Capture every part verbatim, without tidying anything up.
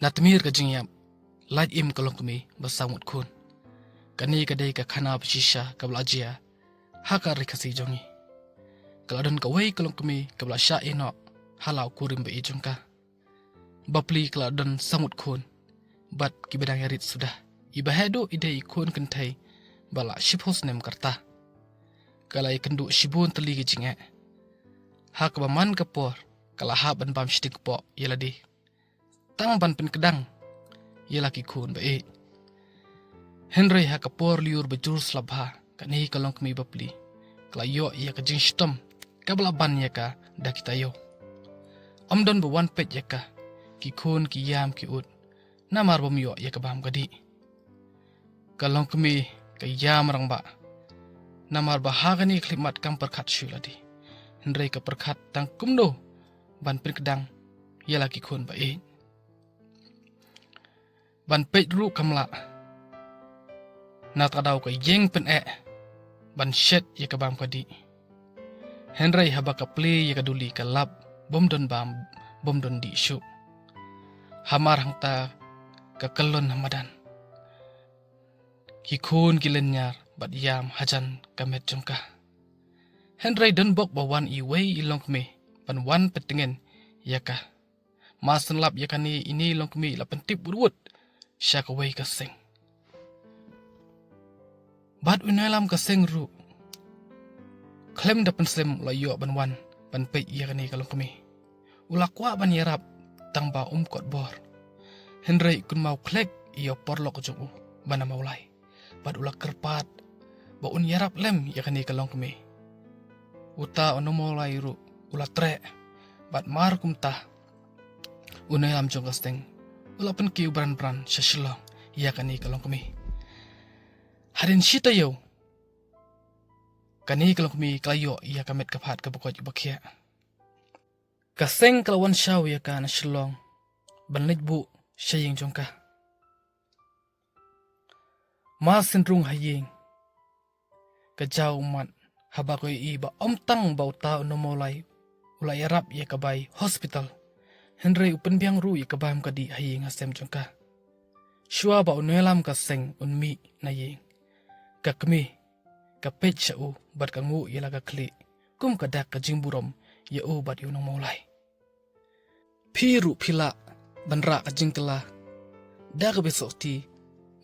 Na tmier ka jingïap, lait im ka longkmie ba saw ngut khun. Kane ka dei ka khana ba shisha kaba la jia ha ka ri Khasi jong ngi. Ka la don kawei ka longkmie kaba la shah ïehnoh ha la u kurim ba ïeit jong ka. Bapli ka la don saw ngut khun bad kiba dang ïarit suda. I bahaduh i dei i khun kynthei ba la shiphew snem ka rta. Ka la ïakynduh shibun tylli ki jingeh. Ha kaba man ka por ka la hap ban bam shiteng kpoh ïa lade tang ban pynkdang ïa la ki khun ba ïeit. Hynrei ha ka por lyiur ba jur slap bha, kane ka longkmie bapli ka la ïoh ïa ka jingshitom kaba la ban ïa ka da ki taïew. Ym don ba wan peit ïa ka, ki khun ki ïam ki ud namar bym ïoh ïa ka bam ka dih. Ka longkmie ka ïam rangbah namar ba ha kane ka khyllipmat kam pyrkhat shuh ïa lade, hynrei ka pyrkhat tang kumno ban pynkdang ïa la ki khun ba ïeit. Ban peit ruh kam lah. Na kata ka daw ka ïeng pyneh ban shet ïa ka bam ka dih. Hynrei haba ka plie ïa ka duli ka lap bym don bam, bym don dih shuh. Hamar hangta ka kyllon ha madan. Ki khun ki lyniar bad ïam hajan ka met jong ka. Hynrei don bok ba wan iwei i longkmie ban wan pyntngen ïa ka. Mar shen lap ïa kane, ine i longkmie i la pyntip wut wut sha kawei ka seng. Bad u nongïalam ka seng ruh khlem da pynslem u la ïoh ban wan ban peit ïa kane ka longkmie. U la kwah ban ïarap tang ba um kot bor. Hynrei i kynmaw khlek ïa u paralok jong u ba na Mawlai. Bad u la kyrpad ba un ïarap lem ïa kane ka longkmie. Uta u nongmawlai ruh u la treh. Bad mar kumta u nongïalam jong ka seng u la pynkiew bran bran sha Shillong ïa kane ka longkmie. Hadien shi taïew kane ka longkmie ka la ïoh ïa ka met ka phad kaba koit ba khiah. Ka seng ka la wan shaw ïa ka na Shillong ban leit buh sha ïing jong ka. Mar shen rung ha ïing, ka jaw ummat haba ka ïohi ba ym tang ba uta u nongmawlai u la ïarap ïa ka bai hospital, hynrei u pynbiang ruh ïa ka bam ka dih ha ïing ha sem jong ka. Shuwa ba u nongïalam ka seng un mih na ïing, ka kmie ka peit sha u bad ka nguh ïa la ka khlieh kum ka dak ka jingburom ïa u bad ïa u nongmawlai. Phi ruh phi lah ban rah ka jingkylla da kaba ïasoh kti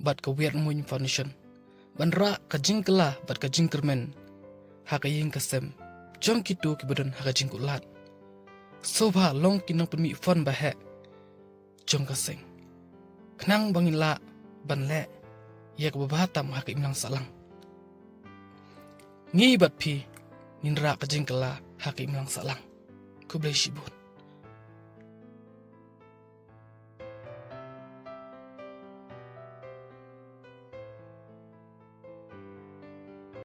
bad ka Wiatmuiñ Foundation ban rah ka jingkylla bad ka jingkyrmen ha ka ïing ka sem jong kito kiba don ha ka jingkutlad. Sngewbha long ki nongpynmih fund ba heh jong ka seng, khnang ba ngin lah ban leh ïa kaba bha tam ha ka imlang sahlang. Ngi bad phi ngin rah ka jingkylla ha ka imlang sahlang. Khublei shibun.